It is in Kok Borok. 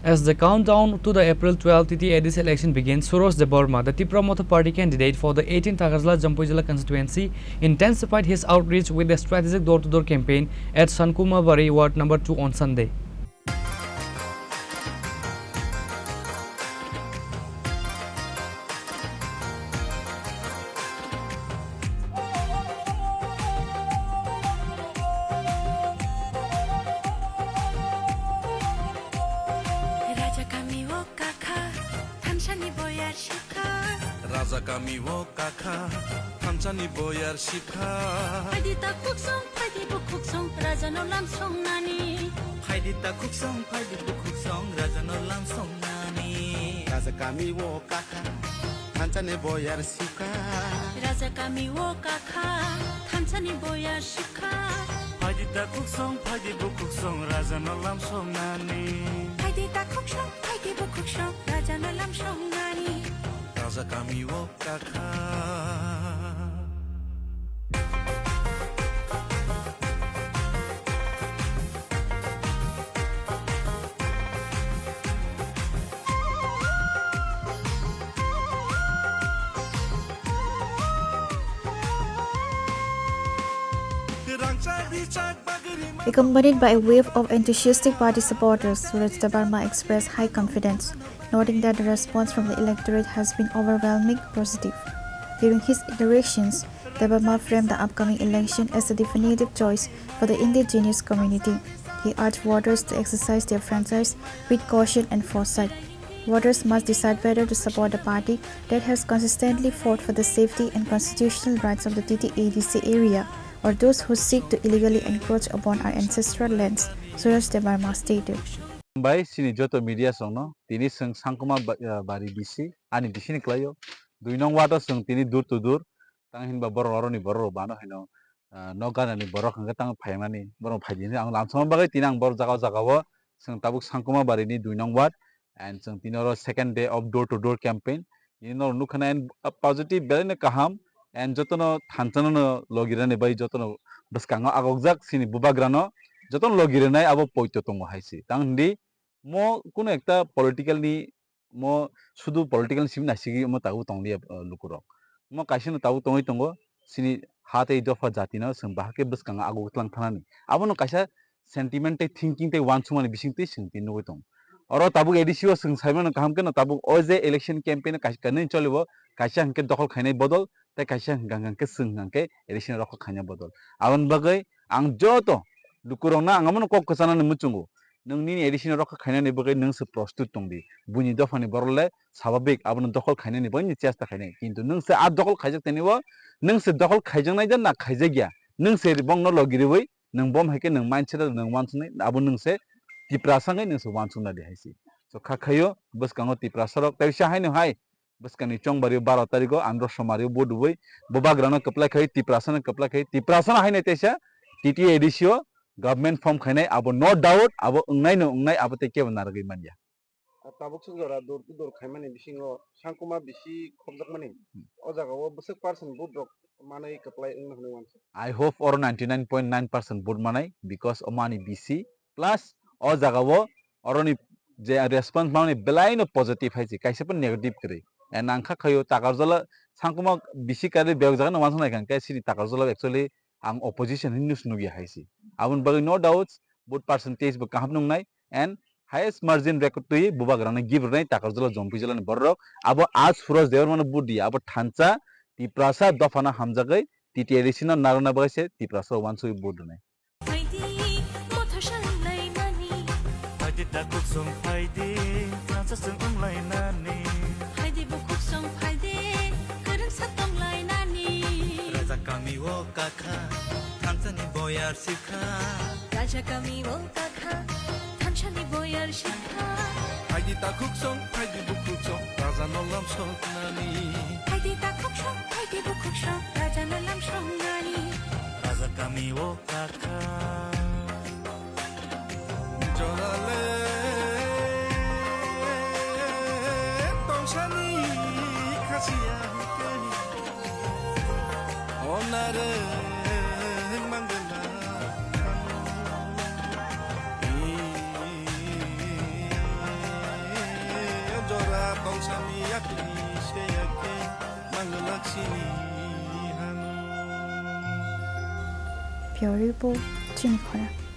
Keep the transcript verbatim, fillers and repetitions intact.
As the countdown to the April twelfth T T A D C election begins, Suresh Debbarma, the Tipra Motha Party candidate for the eighteen Takarjala Jampui Jila constituency, intensified his outreach with a strategic door-to-door campaign at Sankumabari, Ward number two on Sunday. Raja kami o kakha, thansani boyar sikha. Raja kami o kakha, thansani boyar sikha. Phaidi ta khuksong, phaidi bukhuksong, raja no lam songnani. Phaidi ta khuksong, phaidi bukhuksong, raja no lam songnani. Raja kami o kakha, thansani boyar sikha. Raja kami o kakha, thansani boyar sikha. Phaidi ta khuksong, phaidi bukhuksong, raja no lam songnani. Phaidi ta khuksong, phaidi bukhuksong, raja no lam songnani. Raja kami o kakha. Accompanied by a wave of enthusiastic party supporters, Suresh Debbarma expressed high confidence, noting that the response from the electorate has been overwhelming positive. During his iterations, Debbarma framed the upcoming election as a definitive choice for the indigenous community. He urged voters to exercise their franchise with caution and foresight. Voters must decide whether to support a party that has consistently fought for the safety and constitutional rights of the T T A D C area or those who seek to illegally encroach upon our ancestral lands, Suresh Debbarma stated. Bai sini joto media songno tini seng Sangkuma ba-, ah, bari bisi ani bisini klaio. Dui nong wato seng tini dur to dur tang hinba borok oroni borok bano hino, ah, nok ganani borok hingke tang phaimani borok phaidi hinwi ang lamsama bagwi tini ang bor jaga jaga o seng tabuk Sangkuma barini dui nong ward and seng tini oro second day of door to door campaign. Ini norok nukha na, and a positive belai no kaham, and jotono thansa no logi rani bai jotono bwskango agokjak sini bubagra no jotono logi rwnai abo poito tongo hai se. Tang hindi mo kuno ekta political ni mo sudu political ni simi naisigi mo tabuk tong liya, uh, lukurok. Mo kaisa no tabuk tongwi tongo sini ha tei dopha jati no chwng bahai khe bwskango aguk tlang thanani. Abono kaisa sentiment tei thinking tei uansukmani bisingtwi chwng tini nugwi tongo. Oro tabuk A D C o chwng saimano kaham kheno tabuk o je election campaign o kaisa kanwi cholibo, kaisa hwnkhe dokhol khainai bodol tei kaisa hwnkha hwnkhe chwng hwnkhe A D C no rokho khaina bodol. Aboni bagwi ang joto lukurokno ang abono kok kwchanani muchungo. Nwng nini A D C no rokho khainani bagwi nwng se prostut tongdi. Buini dophani borok le swababik abono dokhol khainani bagwi chesta khainai. Kintu nwng se a dokhol khaijak tanibo, nwng se dokhol khaijaknai da na khaijakya. Nwng se bongno logi riwi nwng bom hai khe nwng mindset o nwng uansuknai, abo nwng se Tiprasa wngwi nwng se uansukna di hai se. So kha khaio bwskango Tiprasa rok tei se haino hai bwskangni chongbari o baro tariko andro somari o vote rwui bubagrano kwplai khai Tiprasa no kwplai khai Tiprasa no haino teisa T T A D C o government form khainai abo no doubt abo wngnai no wngnai abo tei kebo narwgwi manya. Ah, tabuk swk jora door to door khaimani bisingo Sangkuma bisi khopjakmani. Hmm. O jaga o bwswk percent vote rok manwi kwplai wngna hwnwi uansuk. I hope oro ninety nine point nine percent vote manai because o mani bisi plus o jaga o oroni je response mani belai no positive hai se kaisa pun negative kwrwi. And ang kha khayo Takarjala Sangkuma bisi kwrwi bebak jaga no uansuk nai kha hwnkhe sini Takarjala actually ang opposition hinwi nukya hai se. Aboni bagwi no doubt vote percentage bo kaham nungnai and highest margin record twi bubagrano gift rwnai Takarjala Jampui jilani borok. Abo a Suraj Debbarmano vote diya, abo thansa Tiprasa dophano hamjagwi T T A D C no narwkna bagwi se Tiprasa uansugwi vote rwnai. Phaidi, motha sanglai mani. Phaidi takhuk song phaidi, thansa song wnglainani. Phaidi bukhuk song phaidi, kwrwngsa tonglainani. Raja kami o kakha, thansani boyar sikha. Raja kami o kakha, thansani boyar sikha. Phaidi takhuk song, phaidi bukhuk song, raja no lam soknani. Phaidi takhuk song, phaidi bukhuk song, raja no lam soknani. Raja kami o kakha. Jorale tongsani khasiya hwnkhe onare mangwna. Piyori bo chini khorang.